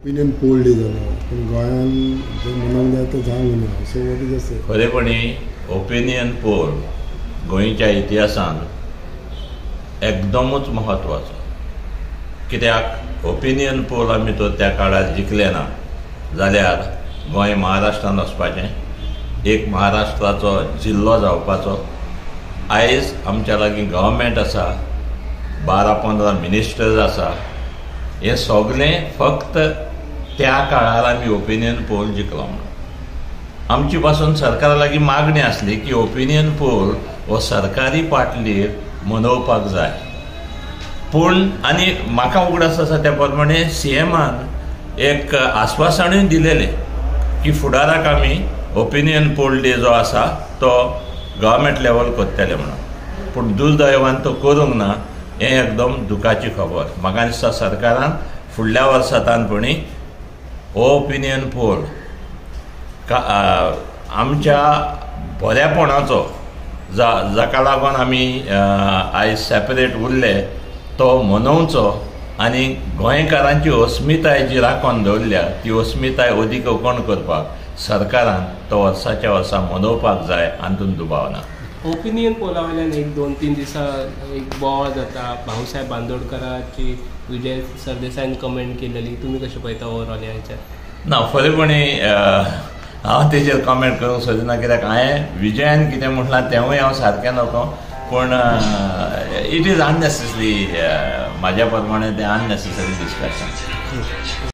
Opinion poll day जालो पूण गोंयान जे मनोवंक जाय तें जावंक ना. सो what is असें? खरेपणी ओपिनियन पोल गोंयच्या इतिहासान एकदमूच म्हत्वाचो. कित्याक ओपिनियन पोल आमी तो त्या काळार जिखले ना जाल्यार गोंय महाराष्ट्रान वचपाचें, एक महाराष्ट्राचो जिल्लो जावपाचो. आयज आमच्या लागीं गव्हर्मेंट आसा, 12-15 मिनिस्टर्स आसा. हें सगलें फक्त त्या काळार आमी ओपिनियन पोल जिखलो म्हणून. आमची पासून सरकारा लागीं मागणी आसली की ओपिनियन पोल हो सरकारी पाटलीर मनोवपाक जाय. पूण आनी म्हाका उगडास आसा त्या प्रमाणे सीएमान एक आस्वासनूय दिलेलें की फुडाराक आमी ओपिनियन पोल डे जो आसा तो गव्हर्मेंट लेवल करतले म्हणून. पूण दुर्दैवान तो करूंक ना. हें एकदम दुखाची खबर. म्हाका दिसता सरकारान फुडल्या वर्सा ताणपणी हो ओपिनियन पोल आमच्या बऱ्यापणाचो जाका लागून आमी आयज सेपरेट उरले तो मनोवचो आनी गोंयकारांची अस्मिताय जी राखून दवरल्या ती अस्मिताय अदीक उकण करपाक सरकारान तो वर्साच्या वर्सा मनोवपाक जाय, हातूंत दुबाव ना. ओपिनियन पोला वयल्यान एक 2-3 दिसां एक बोवाळ जाता. भाऊसाहेब बांदोडकराची विजय सरदेसायान कमेंट केलेली, तुमी कशें पळयता ओवरऑल ह्या हेच्यार? ना, खरेपणी हांव तेजेर कमेंट करूंक सोदिना, कित्याक हांवें विजयान कितें म्हटलां तेंवूय हांव सारकें नको. पूण it is unnecessary, म्हाज्या प्रमाणे तें अननेसेसरी डिस्कशन.